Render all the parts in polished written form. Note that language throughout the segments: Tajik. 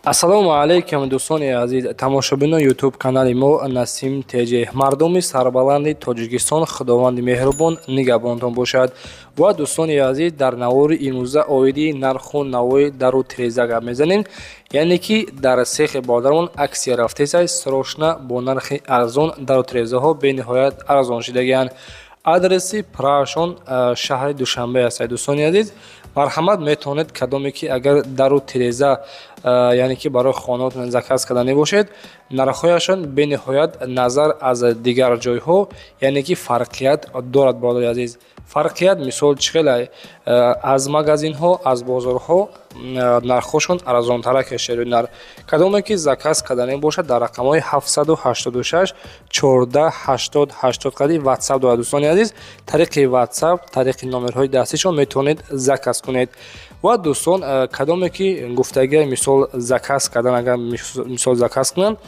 Ассалому алайкум, дӯстони азиз, тамошобинони ютуб канали мо Насим ТЖ. Мардуми сарбаланди Тоҷикистон, Худованди меҳрубон нигаҳбонтон бошад. Ва дӯстони азиз, дар навори имрӯза оиди нарху навои дару тиреза гап мезанем. Яъне ки дар сехи бодармон аксия рафтесай, срочно бо нархи арзон дару тирезаҳо бениҳоят арзон шидагианд. Адреси пурраашон шаҳри Душанбе аст. Дӯстони азиз, марҳамат, метавонед кадоме ки агар дару тиреза, яъне ки барои хонаотон заказ карданӣ бошед, нархҳояшон бениҳоят назар аз дигар ҷойҳо, яъне ки фарқият дорад. Бародари азиз, фарқият мисол чӣ хеле аз магазинҳо, аз бозорҳо нархҳошон арзонтарак шеринар. Кадоме ки заказ карданӣ бошад, дар рақамҳои 786 14 80 80 қади ватсап дорад. Дӯстони азиз, тариқи ватсап, тариқи номерҳои дастишон метавонед заказ кунед. Ва дӯстон, кадоме ки гуфтагия мисол заказ кардан, агар мисол заказ кунанд,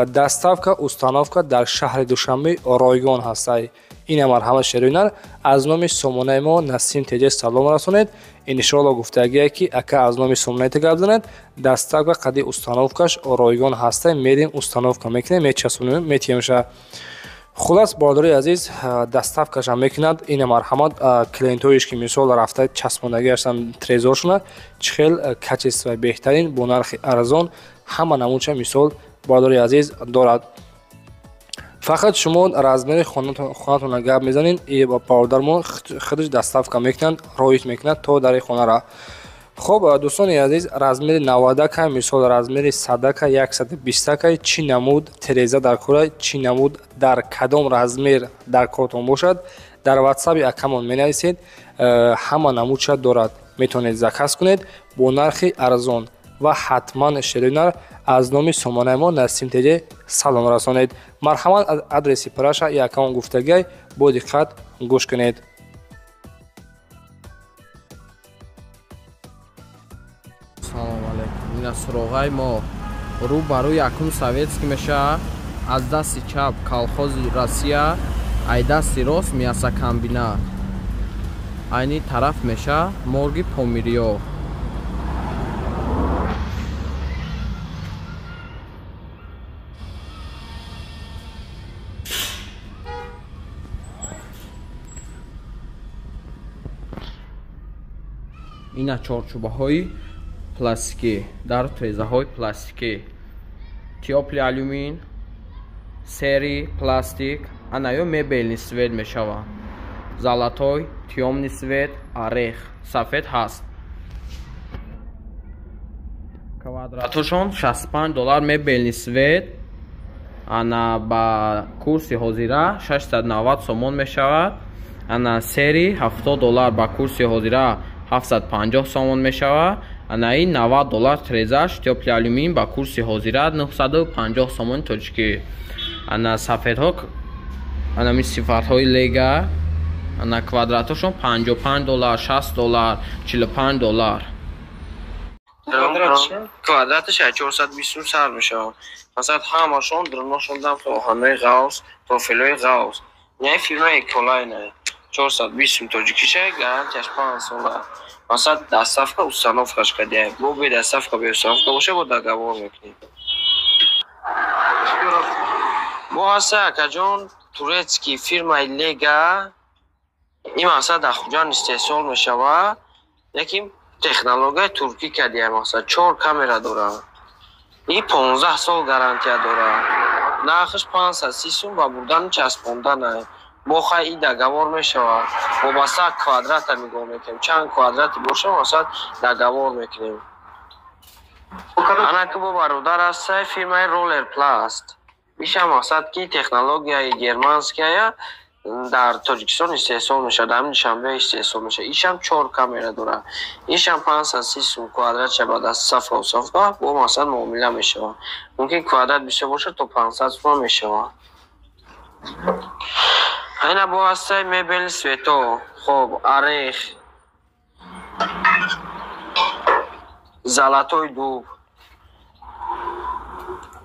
доставка, установка дар шаҳри Душанбе ройгон ҳастай. Ина марҳамат, шеринар, аз номи сомонаи мо Насим ТЖ салом расонед. Иншоалло гуфтагие ки ака аз номи сомонаи гап занед, доставка қади установкаш ройгон ҳастай, мерем, установка мекунем, мечаспонем, метиҳемша. Хулас, бародари азиз, доставкашам мекунад. Ина марҳамат, клиентҳоеш ки мисол рафта часпондагиашам трезоршона, чӣ хел качествои беҳтарин бо нархи арзон ҳама намудша мисол бародари азиз дорад. Фақат шумо размери хонатонро гап мезанед, бародармон худаш доставка мекунад, роит мекунад то дари хонара. Хоб, дӯстони азиз, размери 90-ка, мисол размери 100-ка, 120-ка, чӣ намуд тереза дар кора, чӣ намуд, дар кадом размер дар кортон бошад, дар ватсаби акамон менависед, ҳама намудша дорад, метавонед заказ кунед бо нархи арзон. Ва ҳатман шеринар аз номи сомонаи мо Насим ТЖ салом расонед. Марҳамат, адреси пураша и акамон гуфтагиай, бо диққат гӯш кунед. Салом алейкум. Ина суроғаи мо рӯ ба рӯ якум советский мешавад, аз дасти чап колхози Россия, ай дасти рост мясокомбинат, айни тараф мешавад морги Помириё. Ина чорчӯбаҳои пластикӣ, дару трезаҳои пластикӣ, тёплый алюмин, серый пластик, ана ё мебельный свет мешавад, золотой, тёмный свет, орех, сафед ҳаст. Квадратошон $65 мебельный свет, ана ба курси ҳозира 690 сомон мешавад. Ана серый $70, ба курси ҳозира 750 сомон мешавад. Ана ин $90 трезаш тёплый алюмин, ба курси ҳозира 950 сомони тоҷикӣ. Ана сафедҳо, анами сифатҳои лега, ана квадратошон $55, $60, $45. Квадраташ 420 сар мешавад. Масалан, ҳамашон дурношон дам оҳанҳои ғавс, профилҳои ғавс. Яъне фирмаи Эколайна 420 тоҷикиша, гарантияш 5 сола. Масалан, доставка, установкаш кардия. Бо бе доставка, бе установка боша, бо договор мекунем. Бо ҳаста, акаҷон, турецкий фирмаи Лега. Ин мақсад дар Хуҷанд истеҳсол мешавад, лекин технологияи туркӣ кардия. Мақсад чор камера дорад. Ин 15 сол гарантия дорад. Нархаш 530 сум ба бурдану часпонданай. Бо хай и договор мешавад. Вобаста квадрата нигоҳ мекунем. Чанд квадрати боша, масалан, договор мекунем. Ана ки бо бародар ҳастай фирмаи Роллер Пласт. Иша мақсад ки технологияи германская дар Тоҷикистон истеҳсол мешавад, дар ҳамин Душанбе истеҳсол мешавад. Ишам чор камера дорад. Ишам 530 сум квадратша ба доставка, установка бо масалан муомила мешавад. Мумкин квадрат бисёр бошад, то 500 сум мешавад. Ина бо ҳастай мебел свето, хоб, орех, золотой дуб.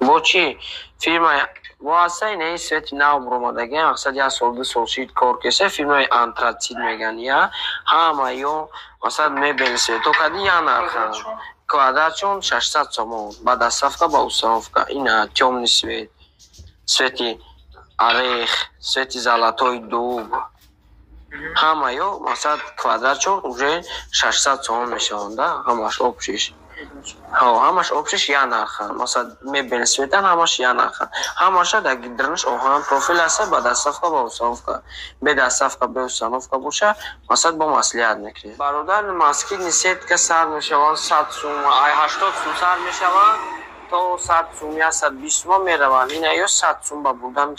Бо чӣ? Фирмаи бо ҳастай инаи свети нав баромадаги, мақсад як сол, ду сол шид кор кеса, фирмаи Антрацит меган, я ҳама ё масалан мебел свето кади я нарханд. Квадратшон 600 сомон, ба доставка, ба установка. Ина тёмный свет, цвети орех, цвети золотой дуб, ҳамаё, масалан, квадратшон уже 600 сомон мешаванд, ҳамаш общиш. Ҳамаш общиш як нархан. Масалан, мебели светан ҳамаш як нархан. Ҳамаша дар дарунаш оҳан, профил аста, ба доставка, ба установка. Бе доставка, бе установка боша, масалан, бо маслиҳат мекунем. Бародар, москитный сетка сар мешаванд 100 сум, ай 80 сум сар мешаванд, то 100 сум, 120 сума мераванд. Ина ё 100 сум ба бурдан.